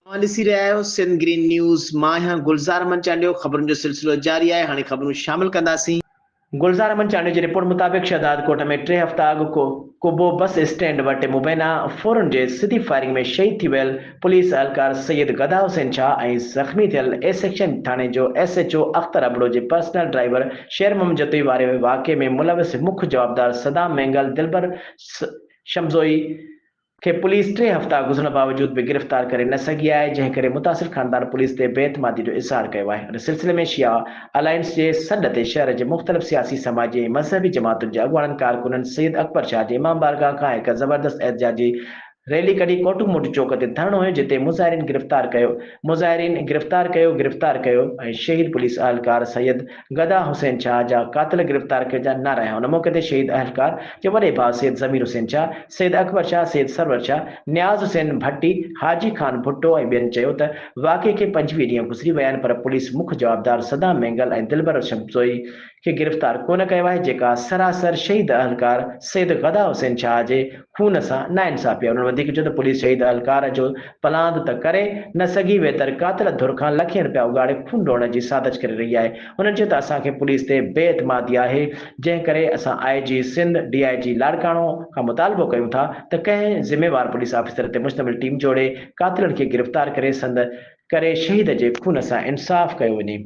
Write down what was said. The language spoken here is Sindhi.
اوهان ڏسي رهيا آهيو سنڌ گرين نيوز، مان آهيان گلزار احمد چانڊيو، خبرن جو سلسلو جاري آهي، هاڻي خبرون شامل ڪنداسين. گلزار احمد چانڊيو جي رپورٽ مطابق شهدادڪوٽ ۾ ٽي هفتا اڳ قبو بس اسٽينڊ وٽ مبينا ڦورن جي سڌي فائرنگ ۾ شهيد ٿي ويل پوليس اهلڪار سيد گدا حسين شاهه ۽ زخمي ٿيل اي سيڪشن ٿاڻي جو S H O Akhtar Abro جي پرسنل ڊرائيور شير محمد جتوئي واري واقعي ۾ ملوث مک جوابدار صدام مينگل دلبر شمزوئي کي پوليس ٽي هفتا گذرڻ باوجود به گرفتار ڪري نه سگهي آهي، جنهن ڪري متاثر خاندان پوليس تي بي اعتمادي جو اظهار ڪيو آهي. ان سلسلي ۾ شيعه الائنس جي سڏ تي شهر جي مختلف سياسي، سماجي ۽ مذهبي جماعتن جي اڳواڻن، ڪارڪنن سيد اڪبر شاهه جي امام بارگاهه کان هڪ زبردست احتجاجي ريلي ڪڍي ڪوٽو موٽ چوڪ تي ڌرڻو هنيو جتي مظاهرين گرفتار ڪيو مظاهرين گرفتار ڪيو گرفتار ڪيو ۽ شهيد پوليس اهلڪار سيد گدا حسين شاهه جا قاتل گرفتار ڪيو جا نعرا هنيا. ان موقعي تي شهيد اهلڪار جي وڏي ڀاء سيد ضمير حسين شاهه، سيد اڪبر شاهه، سيد سرور شاهه، نياز حسين ڀٽي، حاجي خان ڀٽو ۽ ٻين چيو ته واقعي کي 25 ڏينهن گذري ويا آهن پر پوليس مک جوابدار صدام مينگل ۽ دلبر شمسوئي کي گرفتار ڪونه ڪيو آهي جيڪا سراسر شهيد اهلڪار سيد غدا حسين شاهه جي خون سان ناانصافي آهي. انهن وڌيڪ چيو ته پوليس شهيد اهلڪار جو پلاند ته ڪري نه سگهي ويتر قاتل ڌر کان لکين رپيا اڳاڙي خون ڊوڙڻ جي سازش ڪري رهي آهي. هنن چيو ته اسان کي پوليس تي بي اعتمادي آهي جنهن ڪري اسان I G Sindh, D I G Larkana کان مطالبو ڪيون ٿا ته ڪنهن ذميوار پوليس آفيسر تي مشتمل ٽيم جوڙي قاتلن کي گرفتار ڪري سند ڪري شهيد جي خون سان انصاف ڪيو وڃي.